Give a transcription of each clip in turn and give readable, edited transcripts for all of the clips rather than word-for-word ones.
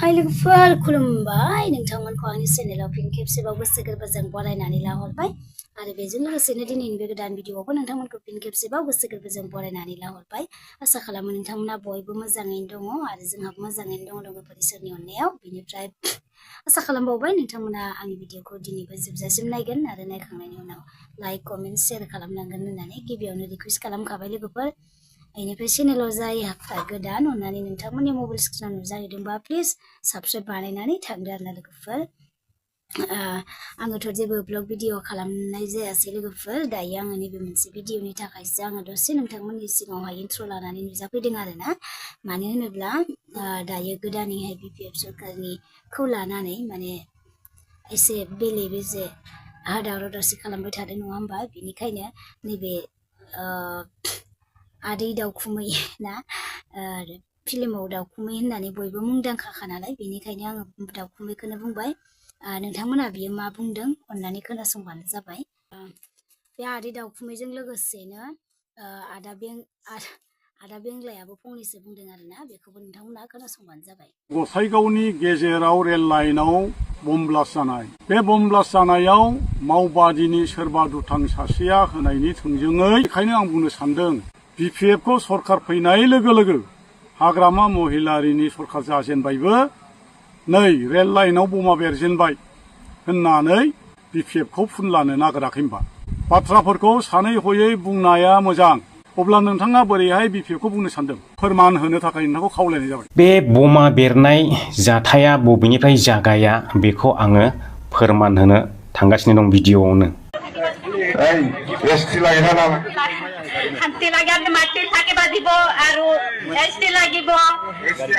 Hai लोगोफोर खुलुमबाय नोंथांमोनखौ आंनि चेनेलाव फिन खेबसेबाव गोसो गोरबोजों बरायनानै लाहरबाय आरो बेजों लोगोसेनो दिनैनि बे गोदान भिडिअखौ नोंथांमोनखौ फिन खेबसेबाव गोसो गोरबोजों बरायनानै लाहरबाय आसा खालामो नोंथांमोना बयबो मोजाङैनो दङ आरो जोंहाबो मोजाङैनो दङ लोगोफोर इसोरनि अननायाव बिनिफ्राय आसा खालामबावबाय नोंथांमोना आंनि भिडिअखौ दिनैबो जोबजासिम नायगोन आरो नायखांनायनि उनाव लाइक कमेन्ट शेयार खालामनांगोन होननानै गिबियावनो रिक्वेस्ट खालामखाबाय लोगोफोर बेनिफ्राय चेनेलाव जायहा गोदान अननानै नोंथांमोननि मबाइल स्क्रिनाव नुजाहैदोंबा प्लिज साबस्क्राइब बानायनानै थांदो आरोना लोगोफोर आङोथ' जेबो ब्लग भिडिअ खालामनाय जायासै लोगोफोर दायो आङो नैबे मोनसे भिडिअनि थाखायसो आङो दसे नोंथांमोननि सिगाङावहाय इन्ट्र' लानानै नुजाफैदों आरोना मानो होनोब्ला दायो गोदानैहाय बिपिएफ सरकारनिखौ लानानै माने एसे बेले बेजे दावराव दावसि खालामबाय थादों नङा होमबा बिनिखायनो नैबे आदै दाउखुमै ना फिल्माव दाउखुमै होननानै बयबो मुंदांखाखा नालाय बेनिखायनो आङो दाउखुमैखौनो बुंबाय नोंथांमोना बियो मा बुंदों अननानै खोनासंबानो जाबाय बे आदै दाउखुमैजों लोगोसेनो आदा बेंग्लायाबो फंनैसो बुंदों आरोना बेखौबो नोंथांमोना खोनासंबानो जाबाय गसाइगावनि गेजेराव रेल लाइनाव बम ब्लास्ट जानाय बे बम ब्लास्ट जानायाव मावबादिनि सोरबा दुथां सासेया होनायनि थोंजोङै बेखायनो आं बुंनो सानदों बिपिएफखौ सरकार फैनाय लोगो लोगो हाग्रामा महिलारिनि सरकार जाजेनबायबो नै रेल लाइनाव बमा बेरजेनबाय होननानै बिपिएफखौ फुनलानो नागिराखै होनबा बाथ्राफोरखौ सानै हयै बुंनाया मोजां अब्ला नोंथाङा बोरैहाय बिपिएफखौ बुंनो सानदों फोरमान होनो थाखाय नोंथांखौ खावलायनाय जाबाय बे बमा बेरनाय जाथाया बबेनिफ्राय जागाया बेखौ आङो फोरमान होनो थांगासिनो दं भिडिअआवनो শান্তি লাগে আপনি মাটি থাকিব দিব আৰু এসটি লাগিব এসটি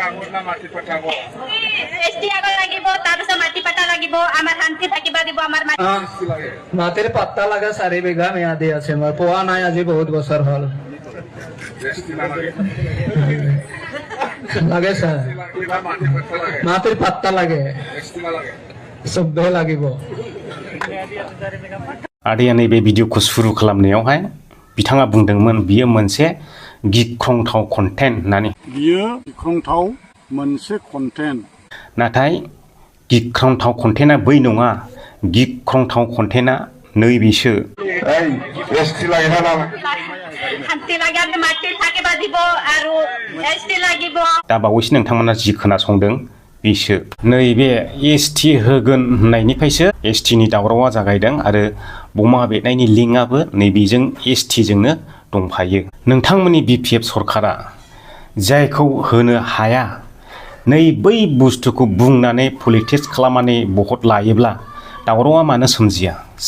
আগত লাগিব তাৰপিছত মাটি পাতা লাগিব আমাৰ শান্তি থাকিব দিব আমাৰ মাটিৰ পাত্তা লাগা 4 বিঘা মেয়াদি আছে মই পোৱা নাই আজি বহুত বছৰ হল লাগে স্যার মাটির পাত্তা লাগে সবে লাগিব आदैया नैबे भिडिअखौ सुरु खालामनायावहाय बिथाङा बुंदोंमोन बियो मोनसे गिख्रंथाव कन्टेन्ट होननानै बियो गिख्रंथाव मोनसे कन्टेन्ट नाथाय गिख्रंथाव कन्टेन्टआ बै नङा गिख्रंथाव कन्टेन्टआ नैबेसो শান্তি লাগে আপনি মাটি থাকিব দিব আৰু এসটি লাগিব दा बावैसो नोंथांमोना जि खोनासंदों बेसो नैबे एसटि होगोन होननायनिफ्रायसो एसटिनि दावरावा जागायदों आरो बमा बेरनायनि लिंकआबो नैबेजों एसटिजोंनो दंफायो नोंथांमोननि बिपिएफ सरकारा जायखौ होनो हाया नै बै बुस्थुखौ बुंनानै पलिटिक्स खालामनानै भट लायोब्ला दावरावा मानो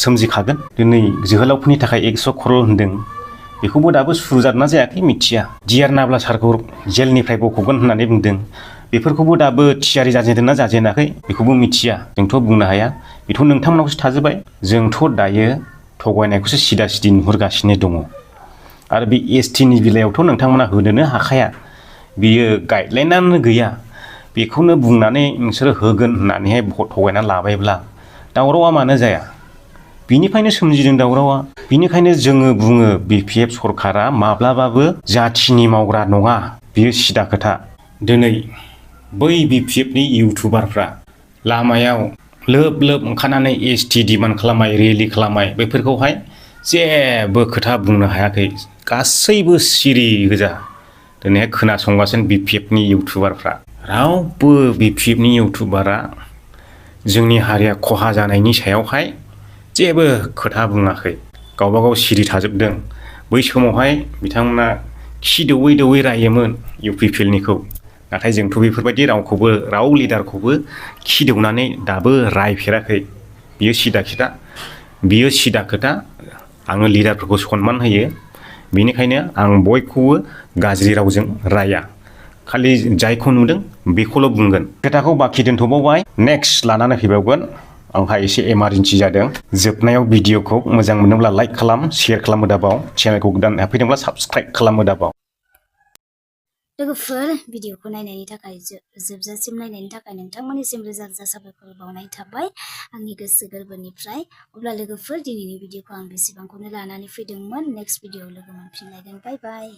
सोमजिखागोन दिनै जोहोलावफोरनि थाखाय 100 करोड़ होनदों बेखौबो दाबो सुरु जादोंना जायाखै मिथिया डिआर नाब्ला सारखौ जेलनिफ्राय बख'गोन होननानै बुंदों बेफोरखौबो दाबो थियारि जाजेनदोंना जाजेनाखै बेखौबो मिथिया जोंथ' बुंनो हाया बेथ' नोंथांमोनावसो थाजोबबाय जोंथ' दायो थगायनायखौसो सिदा सिदि नुहुरगासिनो दङ आरो बे एसटिनि बेलायावथ' नोंथांमोना होनोनो हाखाया बियो गाइडलाइनानो गैया बेखौनो बुंनानै नोंसोरो होगोन होननानैहाय भट थगायना लाबायब्ला दावरावा मानो जाया बिनिखायनो सोमजिदों दावरावा बिनिखायनो जोङो बुङो बिपिएफ सरकारा माब्लाबाबो जाथिनि मावग्रा नङा बियो सिदा खोथा दिनै बै बिपिएफनि इउटुबारफ्रा लामायाव लोब लोब ओंखारनानै एसटि डिमान्ड खालामनाय रेलि खालामनाय बेफोरखौहाय जेबो खोथा बुंनो हायाखै गासैबो सिरि गोजा दिनैहाय खोनासंगासिनो बिपिएफनि इउटुबारफ्रा रावबो बिपिएफनि इउटुबारा जोंनि हारिया खहा जानायनि सायावहाय जेबो खोथा बुङाखै गावबा गाव सिरि थाजोबदों बै समावहाय बिथांमोना खि दौवै दौवै रायोमोन इउपिपिएलनिखौ नाथाय जोंथ' बेफोरबायदि राव लिडारखौबो खि दौनानै दाबो रायफेराखै बियो सिदा खोथा आङो लिडारफोरखौ सनमान होयो बेनिखायनो आं बयखौबो गाज्रि रावजों राया खालि जायखौ नुदों बेखौल' बुंगोन खोथाखौ बाखि दोनथ'बावबाय नेक्स्ट लानानै फैबावगोन आंहा एसे इमारजेन्सि जादों जोबनायाव भिडिअखौ मोजां मोनोब्ला लाइक खालाम शेयार खालामो दाबाव चेनेलखौ गोदान फैदोंब्ला साबस्क्राइब खालामो दाबाव लोगोफोर भिडिअखौ नायनायनि थाखाय जोबजासिम नायनायनि थाखाय नोंथांमोननिसिम रोजा रोजा साबायखर बावनाय थाबाय आंनि गोसो गोरबोनिफ्राय अब्ला लोगोफोर दिनैनि भिडिअखौ आं बेसेबांखौनो लानानै फैदोंमोन नेक्स्ट भिडिअआव लोगो मोनफिनलायगोन बाय बाय